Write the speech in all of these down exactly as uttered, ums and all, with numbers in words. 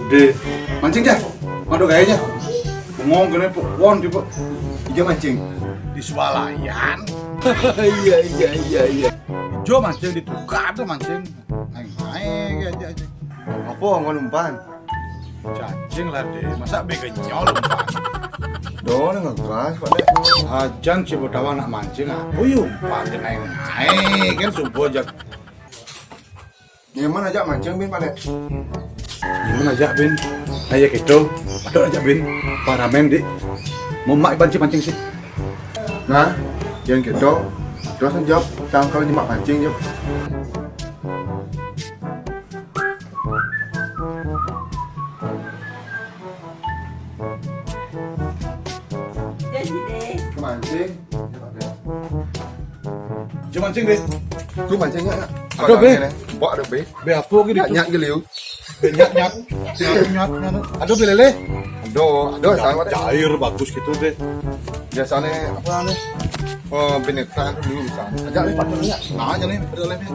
Dé, mancing ja. Madu gaé ja. Bengong kéné, pok, won, tipe. Ijo mancing. Di swalayan. Iya, iya, iya, iya. Ijo mancing di tukad to mancing. Naik-naik aja, aja. Apa nggon umpan? Cacing lah, Dé. Masa bé kenyol umpan? Doh, ngegas, Pak Dé. Ajan si Botawan nak mancing, apa yuk umpan, naik-naik. Kan subuh aja. Nyaman aja mancing, Bin, Pak Dé. Nyaman aja, Bin. Ayo kita, ada aja, Bin. Paramen, Dik. Mau mak mancing-mancing sih. Nah, jangan gitu. Terus jawab, tangkal nyemak pancing, jawab. Jadi deh. Kemancing. Cuma mancing deh. Tuh mancingnya. Aduh, Be. Bok ada, Be. Be apa gitu? Nyak, nyak geliu. Be, nyak, nyak. Nyak, nyak, nyak. Aduh, Be, lele. Aduh, aduh, sama deh. Cair bagus gitu deh. Biasanya apa nih? Oh, penetraan dulu bisa. Ajak nih, pacarnya. Nah, aja nih, pacarnya.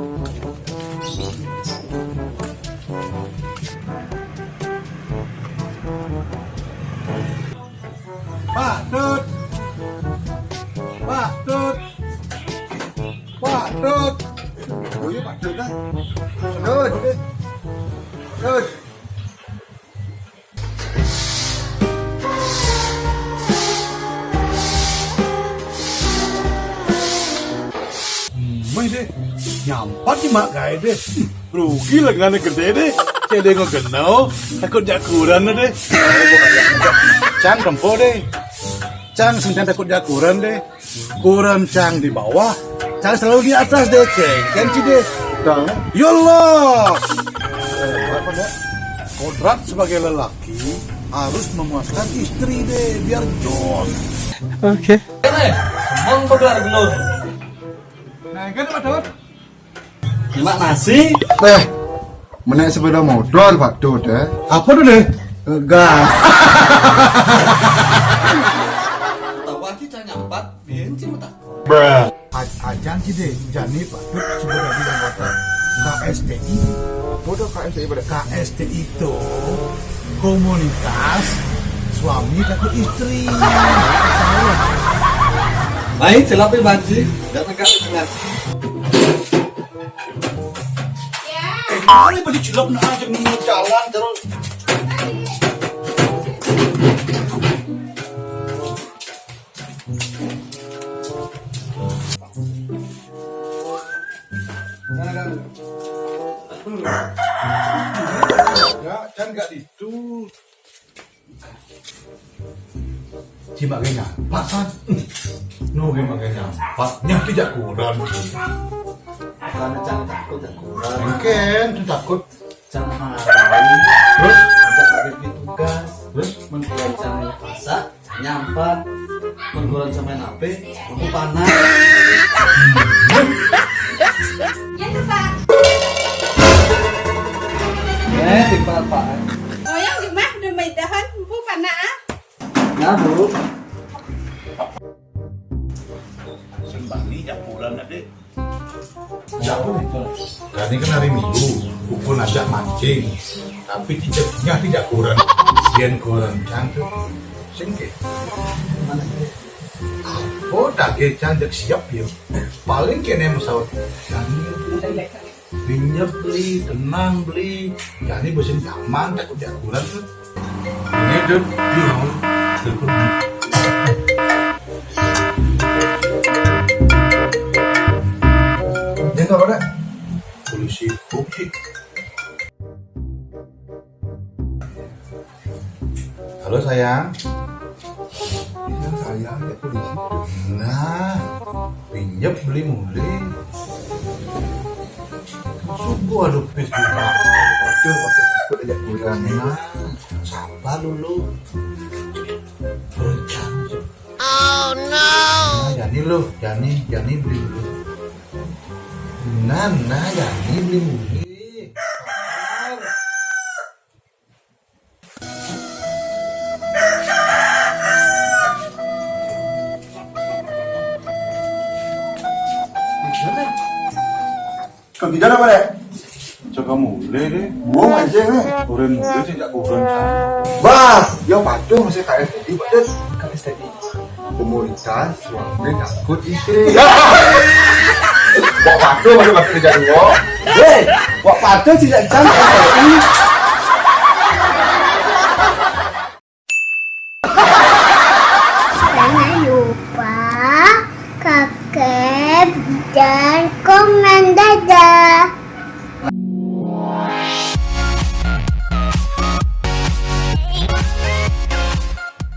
Pak Tut. Pak Tut. Pak Tut. Oh iya, Pak Tut, kan? Tut. Tut. Hmm, deh. Nyampat di mak gaé deh. Rugi lengannya gede deh. Cedé ngegeno, takut jak kuran deh. Cang kempo deh. Cang sencang takut jak kuran deh. Kuran cang di bawah, cang selalu di atas deh, ceng. Kan, Ci, deh. Cang. Ya Allah. Kodrat sebagai lelaki harus memuaskan istri deh, biar jos. Oke. Bang, pegelar belum? Nah, kan, Pak Daud? Nyemak nasi. Eh, menaik sepeda motor, Pak Dut, eh. Apa tuh, deh? Eh, gas. Tahu aja, cang nyampat, biar cing tak. Bruh. A-, ajan sih, deh, jani Pak Dut coba dari anggota K S T I. Bodoh K S T I pada. K S T I itu komunitas suami takut istri. Baik, celapin banci. Jangan kasih dengar. Mana baju cilok nak ajak nunggu jalan terus. Ya, kan gak itu. Cima genya, pasan. No, genya genya. Pas nyaki jak kurang. Karena cang takut, cang kurang. Mungkin tuh takut. Cang hari. Terus? Ada pakai tugas. Terus? Menurut cang masak, nyampat. Menurut cang main H P, aku panas. Ya tuh, Pak. Eh, tipe apaan? Goyang di mah, udah main dahan, empu panas, ah. Nah, Bu. Sing bani japuran, Dek. Siapa itu? Tadi kan hari Minggu, pukul ajak mancing. Tapi tidak, tidak kurang. Sian kurang cantik. Sing ke? Mana? Oh, tak ke cantik siap ya. Paling kene pesawat. Pinjam beli, tenang beli. Jadi bosan zaman, takut jakuran tuh. Ini tuh, iya, telepon. Dia nggak pada? Polisi, oke. Halo, sayang. Ini sayang, ya, polisi. Nah, pinjam beli mulai. Sungguh ada pis juga. Aduh, pakai takut aja kurang. Nah, sabar dulu. Rencana. Oh, no. Nah, Jani lo, Jani, Jani beli dulu. Nah, nah, Jani beli dulu. Sabar. Kang Bidan apa, Dek? Coba mulai deh. Gua aja nih. Udah mulai sih, nggak kurang. Wah, ya padha mesti K S T I, padha K S T I. Komunitas suami takut istri. Kok padha masih pakai kerja dua? Hei, kok padha sih jam S T I? Jangan lupa subscribe dan komen, dadah.